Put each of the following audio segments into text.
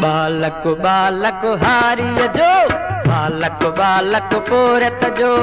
ٻالڪ ٻالڪ هاريءَ جو، ٻالڪ ٻالڪ پورهيت جو،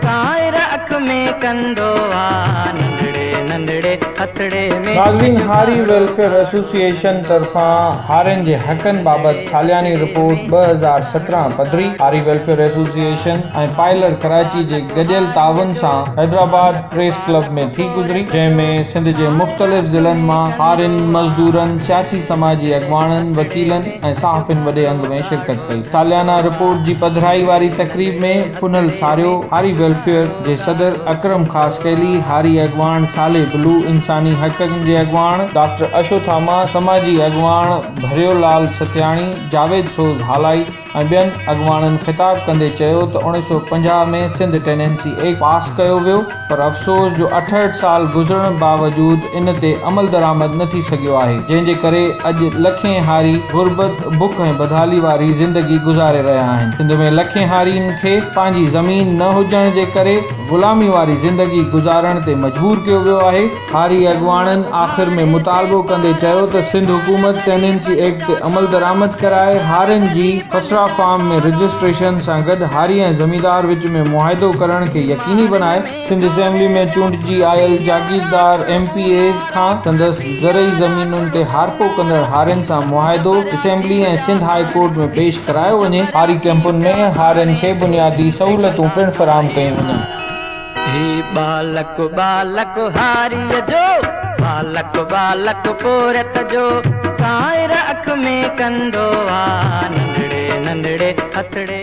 ڪانئر اک ۾ ڪندو آ، ننڍڙي ننڍڙي هٿڙي ۾. ناظرين هاري ويلفيئر ايسوسيئيشن طرفان هارين جي حقن بابت سالياني رپورٽ 2017 پڌري. هاري ويلفيئر ايسوسيئيشن ۽ پائلر ڪراچي جي گڏيل تعاون سان حيدرآباد پريس ڪلب ۾ ٿي گذري، جنهن ۾ سنڌ جي مختلف ضلعن مان هارين، مزدورن، سياسي سماجي اڳواڻن، وڪيلن ۽ صحافين وڏي انگ ۾ شرڪت ڪئي. ساليانه رپورٽ جي پڌرائي واري تقريب ۾ پنهل ساريو، هاري ويلفيئر جي صدر اڪرم خاصخيلي، هاري اڳواڻ صالح بلو، انساني حقن جي اڳواڻ ڊاڪٽر اشوٿاما، سماجي اڳواڻ ڀريو لال ستياڻي، جاويد سوز هالائي ۽ ٻين اڳواڻن خطاب ڪندي چيو ته 1950 ۾ سنڌ ٽيننسي ايڪٽ پاس ڪيو ويو پر افسوس جو 68 سال گذرڻ باوجود ان تي عملدرآمد نه ٿي سگهيو آهي جنهن جي ڪري اڄ لکين هاري غربت، بک ۽ بدحالي واري زندگي گذاري رهيا آهن. سنڌ ۾ لکين هارين کي پنهنجي زمين نه هجڻ جي ڪري غلامي واري زندگي گذارڻ تي مجبور ڪيو ويو آهي. هاري اڳواڻن آخر ۾ مطالبو ڪندي چيو ته سنڌ حڪومت ٽيننسي ايڪٽ تي عملدرآمد ڪرائي هارين جي خسرا فارم ۾ رجسٽريشن سان گڏ هاري ۽ زميندار وچ ۾ معاهدو ڪرڻ کي يقيني بڻائي. سنڌ اسيمبلي ۾ چونڊجي آيل جاگيردار ايم پي ايز کان سندس زرعي زمينن تي هارپو ڪندڙ هارين سان معاهدو اسيمبلي ۽ سنڌ هاء ڪورٽ ۾ پيش ڪرايو وڃي. هاري ڪئمپن ۾ هارين کي بنيادي سهولتون پڻ فراهم ڪيون وڃن. هي ٻالڪ ٻالڪ هاريءَ جو، ٻالڪ ٻالڪ پورهيت جو، ڪانئر اک ۾ ڪندو آ، ننڍڙي ننڍڙي هٿڙي.